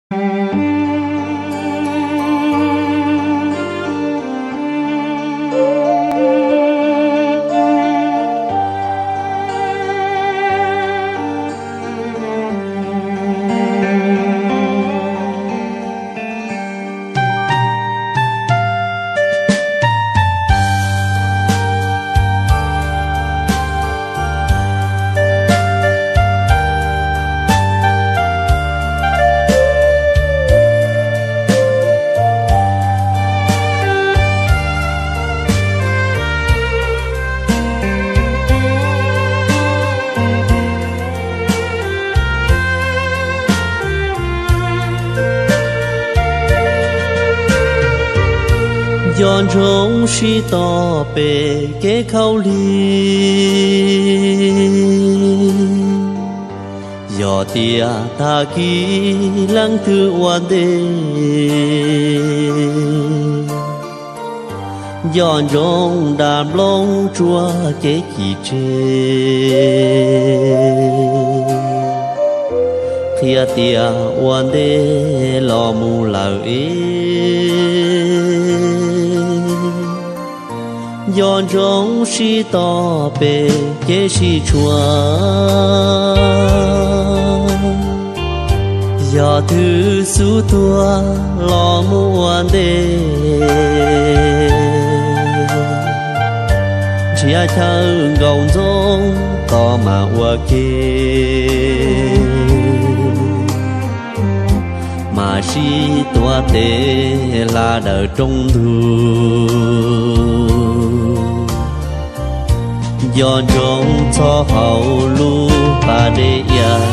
Nco ntsoov sib tos pem kev khaub lig. Yog tias tag kis leej twg ua ntej, nco ntsoov dag nplooj tsuag kev cim tseg. Qhia tias ua ntej los mus lawm es, nco ntsoov sib tos pem kev sib tshuam. Yog twg xub tuag los mus ua ntej, nrhiav chaw nkaum ntxoov tos mas ua ke, mas sib tuav tes hla daws roob ntug. Nco ntsoov txhob haus lub pas dej iab,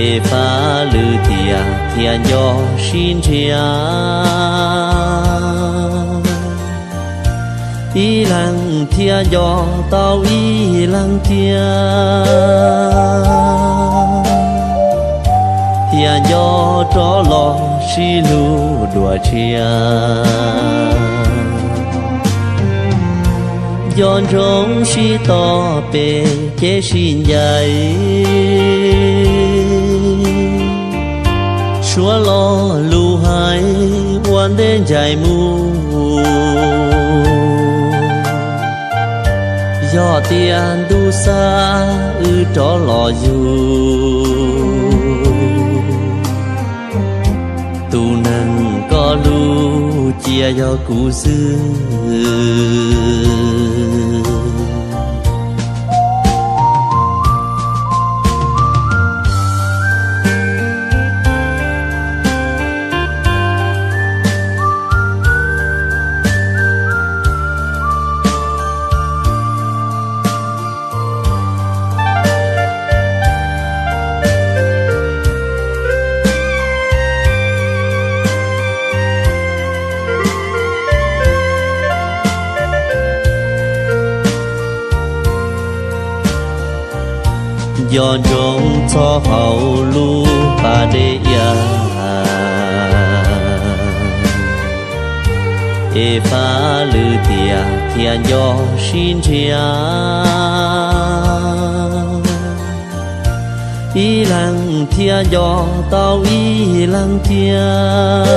es fab lwm tiam thiaj nco sib nrhiav. Ib leeg thiaj nco tau ib leeg tiag, thiaj nco rov los sib hlub dua tshiab. Nco ntsoov sib tos pem kev sib ncaim, suav lo lus hais ua ntej ncaim mus. Yog tias ntuj xa wb rov los yug, tus neeg koj hlub cia yog kuv xwb. Nco ntsoov txhob haus lub pas dej iab, es fab lwm tiam thiaj nco sib nrhiav. Ib leeg thiaj nco tau ib leeg tiag,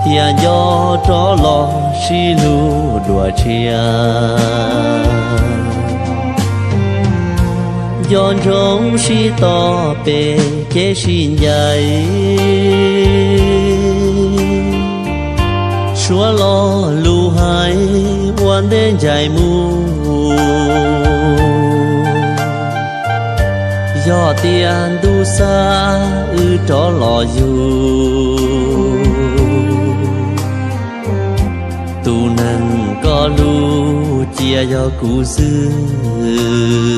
thiaj nco rov los sib hlub dua tshiab. Nco ntsoov sib tos pem kev sib ncaim, suav lo lus hais ua ntej ncaim mus. Yog tias ntuj xa wb rov los yug, tus neeg koj hlub cia yog kuv xwb.